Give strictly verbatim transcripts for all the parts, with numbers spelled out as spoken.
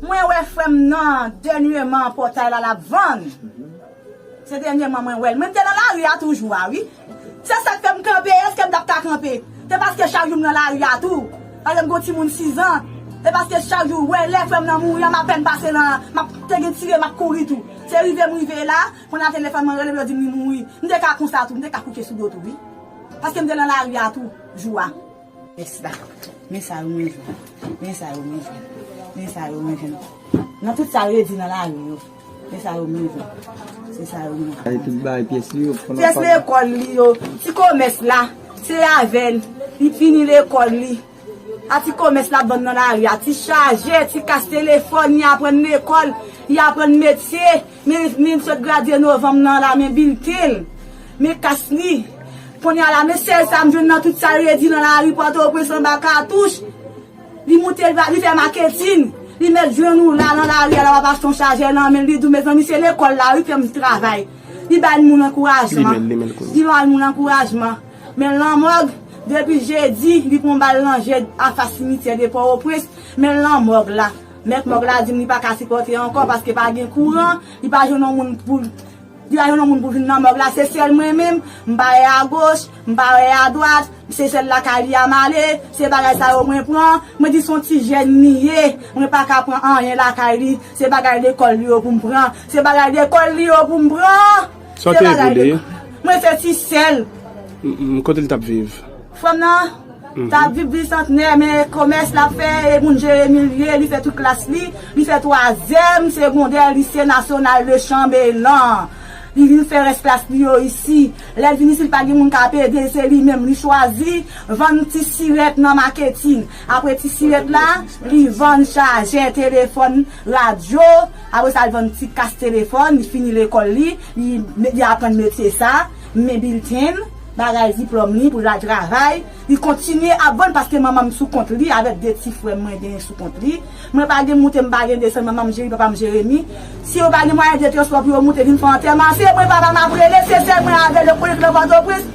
Mwen wè frè m nan dènyèman pòtay la l ap vann. Se dènyèman mwen wè l. Mwen m te nan lari a tou jou a, wi. Se sa k fè m kanpe, èske m t ap ka kanpe? Se paske chak jou m nan lari a tou. Paske m gon timoun sizan. Se paske chak jou, wè, lè frè m nan mouri a, m apèn pase nan, m ap te gen tire, m ap kouri tou. Se rive m rive la, kounye a telefòn mwen rele m, yo di m li mouri. M te ka konsa tou, m te ka kouche sou do tou, wi. Paske m te nan lari a tou, jou a. Yes la. Men sa yo mwen jwenn. Men sa yo mwen jwenn. Men sa yo mwen jwenn. Nan tout sa yo di nan lari yo. Men sa yo mwen jwenn. Se sa yo mwen jwenn. Ay, tout bagay pyès li yo. Pyès lekòl li yo. Ti komès la. Se avè l. Li fini lekòl li. A ti komès l ap vann nan lari a. Ti chaje, ti kas telefòn, li aprann lekòl, li aprann metye. Men, men sot gradye novanm nan la, men bilten l. Men kas li. Kounye a la, men sèl sa m jwenn nan tout sa yo di nan lari Pòtoprens anba katouch. Li moute, li va, li fè maketin. Li mèt jwenn ou la nan lari a, la w ap achte yon chajè nan men l, li di w, mezanmi, se lekòl la, wi, fè m travay. Li bay moun ankourajman. Li bay moun ankourajman. Men lanmòg, depi jedi, li pran bal nan je afas simityè de Pòtoprens. Men lanmòg la. Mèt mòg la di m li pa ka sipòte ankò paske pa gen kouran, li pa jwenn yon moun pou Li pa jwenn yon moun pou vin nan mòg la, se sèl mwen menm, m pa wè agoch, m pa wè adwat, se sèl lakay li a m ale, se bagay sa yo mwen pran, mwen di se yon ti jèn li ye, mwen pa ka pran anyen lakay li, se bagay lekòl li yo pou m pran, se bagay lekòl li yo pou m pran. Sa w te ye pou li? Mwen se ti sè l. M, m, kote l t ap viv? Frè m nan, t ap viv Bisantnè, men komès l ap fè, e moun Jeremi l ye, li fè tout klas li, li fè twazyèm segondè lise nasyonal de Chanbelan. Li vin fè rès klas li yo isi. Lè l vin isi, li pa gen moun k ap ede l, se li menm li chwazi vann ti sirèt nan maketin. Apre ti sirèt la, li vann chajè telefòn, radyo. Apre sa, li vann ti kas telefòn, li fini lekòl li, li, li aprann metye sa, men bilten, bagay diplòm li pou l al travay. Li kontinye ap vann paske manman m sou kont li avèk de ti frè m mwen genyen sou kont li. Mwen pa gen moute, m pa gen desann, manman m Jeri, papa m Jeremi. Si yo pa gen mwayen de transpò pou yo moute vin fè antèman, se mwen papa m ap rele, se sèl mwen avè l yo konnen nan Pòtoprens.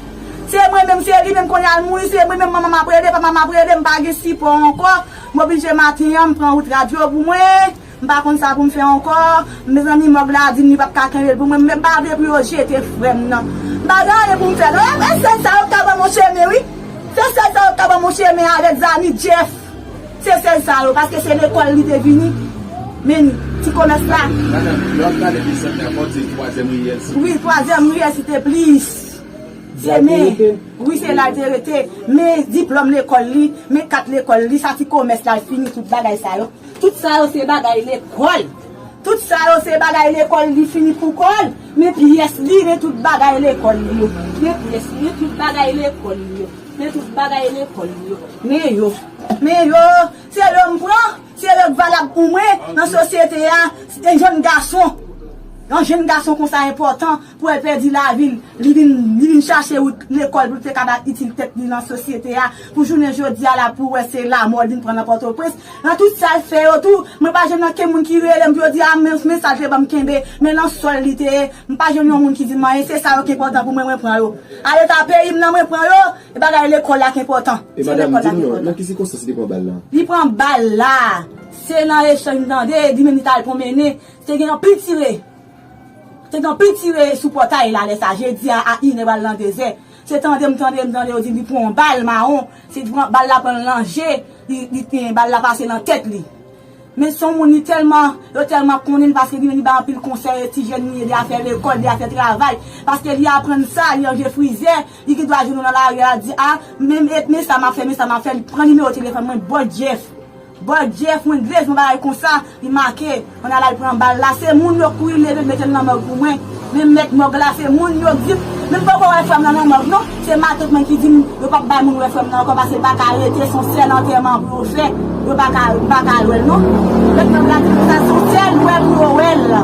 Se mwen menm, se li menm kounye a l mouri, se mwen menm manman m ap rele, papa m ap rele, m pa gen sipò ankò. M oblije maten an, m pran wout radyo pou mwen. M pa konn sa pou m fè ankò. Mezanmi, mòg la di m li p ap ka kenbe l pou mwen. Men m pa vle pou yo jete frè m nan. M pa gen anyen pou m fè non. E, e sèl sa yo k ka ban m yon chemen, wi. Se sèl sa yo k ka ban m yon chemen avèk zanmi Jeff. Se sèl sa yo, paske se lekòl li te vini. Men, ti komès la. Madanm, lè w ap gade Bisantnè, fò w di twazyèm riyèl, si. Wi, twazyèm riyèl, si te plis. Se men, wi, se la l te rete. Men diplòm lekòl li, men kat lekòl li, sa ti komès la, l fini tout bagay sa yo. Tout sa yo se bagay lekòl. Tout sa yo se bagay lekòl li fini pou kò l. Men pyès li, men tout bagay lekòl li yo. Men pyès li, men tout bagay lekòl li yo. Men tout bagay lekòl li yo. Men yo. Men yo, se yo m pran, se yo k valab pou mwen nan sosyete a. Se yon jèn gason. Yon jèn gason konsa enpòtan. Pou l pèdi lavi l, li vin, li vin chache wout lekòl pou l te kapab itil tèt li nan sosyete a. Pou jounen jodi a la, pou wè se lanmò l vin pran nan Pòtoprens. Nan tout sa l fè yo tou, mwen pa jwenn ankenn moun ki rele m pou yo di, a, men, men sa l te ban m kenbe, men nan sòl li te ye. M pa jwenn yon moun ki di m anyen, se sa yo ki enpòtan pou mwen, mwen pran yo. Ale ta peyi m nan, mwen pran yo, e bagay lekòl la ki enpòtan. E se madanm, lekòl la di m ki non, enpòtan. Nan ki sikonstans li te pran bal la? Li pran bal la, se nan echanj m tande, li menm li t al pwonmennen, te gen anpil tire. Te gen anpil tire sou pòtay la lè sa, jedi a, a inè pral nan dezè. Se tande m tande, m tande yo di li pran yon bal mawon. Se pran, bal la pran l nan je, li, li, bal la pase nan tèt li. Men se yon moun li tèlman, yo tèlman konnen l paske li menm li bay anpil konsèy, ti jèn li ye, de afè lekòl, de afè travay. Paske li aprann sa, li ranje frizè, li gen dwa jwenn ou nan lari a, di, a, men, men sa m ap fè, men sa m ap fè, li pran nimewo telefòn mwen, bò Jeff. Bò Jeff, mwen glezman bagay konsa, li make, ann al al pran bal la. Se moun yo kouri leve mete l nan mòg pou mwen. Men mèt mòg la, se moun yo k di m, men m poko wè frè m nan nan mòg non. Se matant mwen ki di m, yo p ap bay moun wè frè m nan ankò, paske l pa ka rete, se yon sèl antèman pou yo fè. Yo pa ka, m pa ka al wè l non. Mèt mòg la di m konsa, se yon sèl wè pou yo wè l.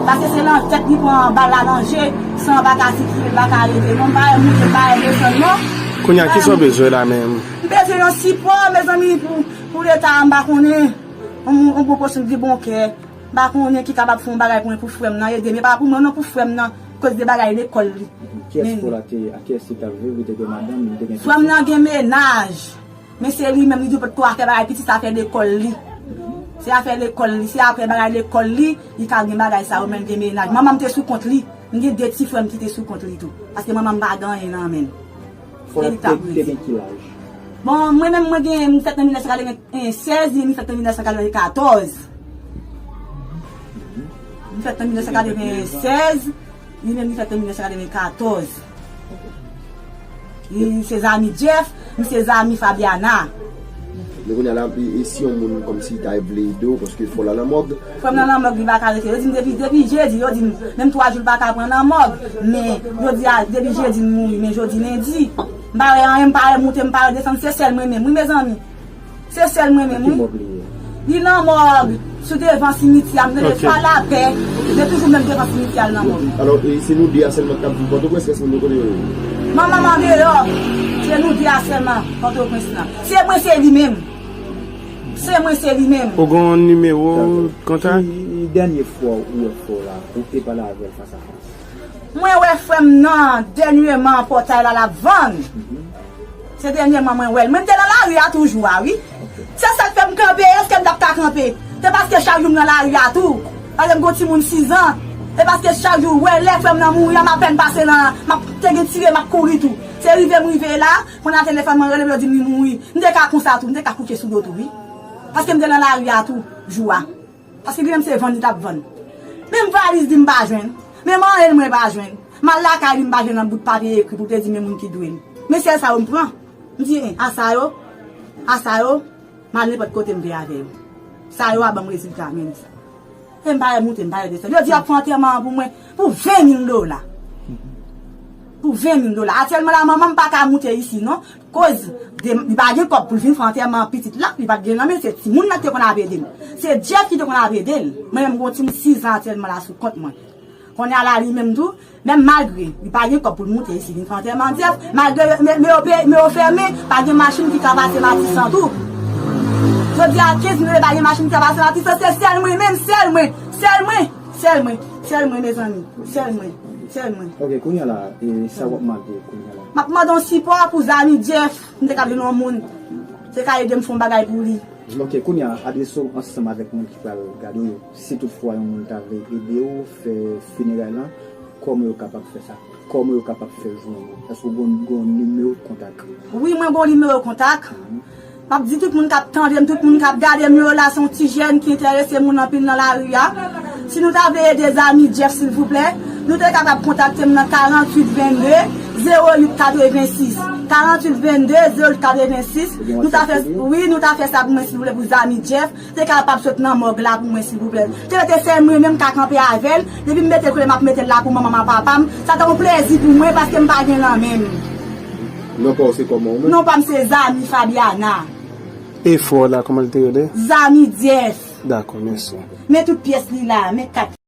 Paske se nan tèt li pran bal la nan je, san pa ka sikile, l pa ka rete non. M pa wè moun, m pa wè desann non. Kounye a, kisa w bezwen la menm? M bezwen yon sipò, mezanmi, pou Pou leta a, m pa konnen, yon, yon bon pòsyon ki bon kè, m pa konnen ki kapab fè yon bagay pou mwen, pou frè m nan, ede m. E pa pou mwen non, pou frè m nan, koz de bagay lekòl li. Kiyès kò la te, a kiyès li t ap viv, li te gen madanm, li te gen pitit? Frè m nan gen mennaj, men se li menm, li di potko a fè bagay pitit sa fè lekòl li. Se afè lekòl li, se afè bagay lekòl li, li ka gen bagay sa yo, men l gen mennaj. Manman m te sou kont li. M gen de ti frè m ki te sou kont li tou. Paske manman m pa gen anyen nan men l. Fò la te, te gen ki laj? Bon, mwen menm, mwen gen, m fèt nan mil nèf san katrevennsèz, li, li fèt nan mil nèf san katrevenkatòz. M fèt nan mil nèf san katrevennsèz, li menm, li fèt nan mil nèf san katrevenkatòz. Li se zanmi Jeff, m se zanmi Fabiana. Men kounye a la, e, e si yon moun kòmsi ta vle ede w, paske fò l al nan mòg. Frè m nan lanmòg, li pa ka rete. Yo di m depi, depi jedi, yo di m, menm twa jou l pa ka pran nan mòg. Men, yo di a, depi jedi l mouri, men jodi lendi. M pa wè anyen, m pa wè moute, m pa wè desann, se sèl mwen menm, wi, mezanmi. Se sèl mwen menm, wi. Ki mòg li ye? Li nan mòg, sou devan simityè a, m rele Ok. Fwa Lapè, li toujou menm devan simityè a, l nan mòg. Alò, e se nou de a sèlman k ap viv Pòtoprens, rès moun yo kote yo ye? Manman m andeyò, se nou de a sèlman Pòtoprens lan. Se mwen, se li menm. Se mwen, se li menm. Ou gen yon nimewo kontak? Ki dènye fwa ou wè frè w la, ou te pale avè l fas a fas? Mwen wè frè m nan dènyèman pòtay la l ap vann. Se dènyèman mwen wè l. Mwen te nan lari a toujou a, wi. Se sa k fè m kanpe, èske m t ap ka kanpe? Se paske chak jou m nan lari a tou. Paske m gon timoun sis an. Se paske chak jou, wè lè frè m nan mouri a, m apèn pase nan, m ap te gen tire, m ap kouri tou. Se rive m rive la, kounye a telefòn mwen rele m, yo di m li mouri. M te ka konsa tou, m te ka kouche sou do tou, wi. Paske m te nan lari a tou, jou a. Paske li menm se vann li t ap vann. Menm valiz li m pa jwenn. Menm anyen mwen pa jwenn. M al lakay li m pa jwenn yon bout papye ekri pou te di men moun ki dwe m. Men sèl sa yo m pran. M di, en, a sa yo, a sa yo, m al nenpòt kote m vle avè yo. Sa yo a ban m rezilta menm sa. E m pa wè moute, m pa wè desann. Yo di y ap fè antèman an pou mwen pou ven mil dola. Pou ven mil dola. Aktyèlman la, manman m pa ka moute isi, non. Koz de, li pa gen kòb pou l vin fè antèman pitit la, li pa t gen nan men l, se timoun nan ki te konn ap ede l. Se Jeff ki te konn ap ede l. Mwen menm, m gon timoun sis an aktyèlman la sou kont mwen. Kounye a la, li menm tou, menm malgre li pa gen kòb pou l moute isi, vin fè antèman Jeff, malgre men, men yo pe-, men yo fèmen, pa gen machin ki ka pase Matisan tou. Jodi a kenz mil, pa gen machin ki ka pase Matisan, se sèl mwen menm, sèl mwen, sèl mwen, sèl mwen, sèl mwen, mezanmi, sèl mwen, sèl mwen. Ok, kounye a la, e sa w ap mande kounye a la? M ap mande yon sipò pou zanmi Jeff. M te ka vin yon moun te ka ede m fè yon bagay pou li. Ok, kounye a, adrese w ansanm avèk moun ki pral gade w yo. Si toutfwa yon moun ta vle ede w fè fineray lan, kòman yo kapab fè sa? Kòman yo kapab fè jwenn ou? Èske w gon, gon nimewo kontak? Wi, mwen gon nimewo kontak. M ap di tout moun k ap tande m, tout moun k ap gade m yo la, se yon ti jèn ki enterese moun anpil nan lari a. Si nou ta vle ede zanmi Jeff, silvouplè, nou te kapab kontakte m nan karanntuit vennde, zewo uit katrevensis. Karanntuit vennde, zewo uit katrevensis. Nou ta fè, wi, nou ta fè sa pou mwen, silvouplè, pou zanmi Jeff. Te kapab sot nan mòg la pou mwen, silvouplè. Te rete sèl mwen menm ka kanpe avè l. Depi m mete l kote m ap mete l la pou manman m ak papa m. Sa ta yon plezi pou mwen paske m pa gen nan men m. Non pa w se kòman w menm? Non pa m se Zami Fabiana. E frè w la, kòman l te rele? Zami Jeff. Dakò, mèsi. Men tout pyès li la, men kat.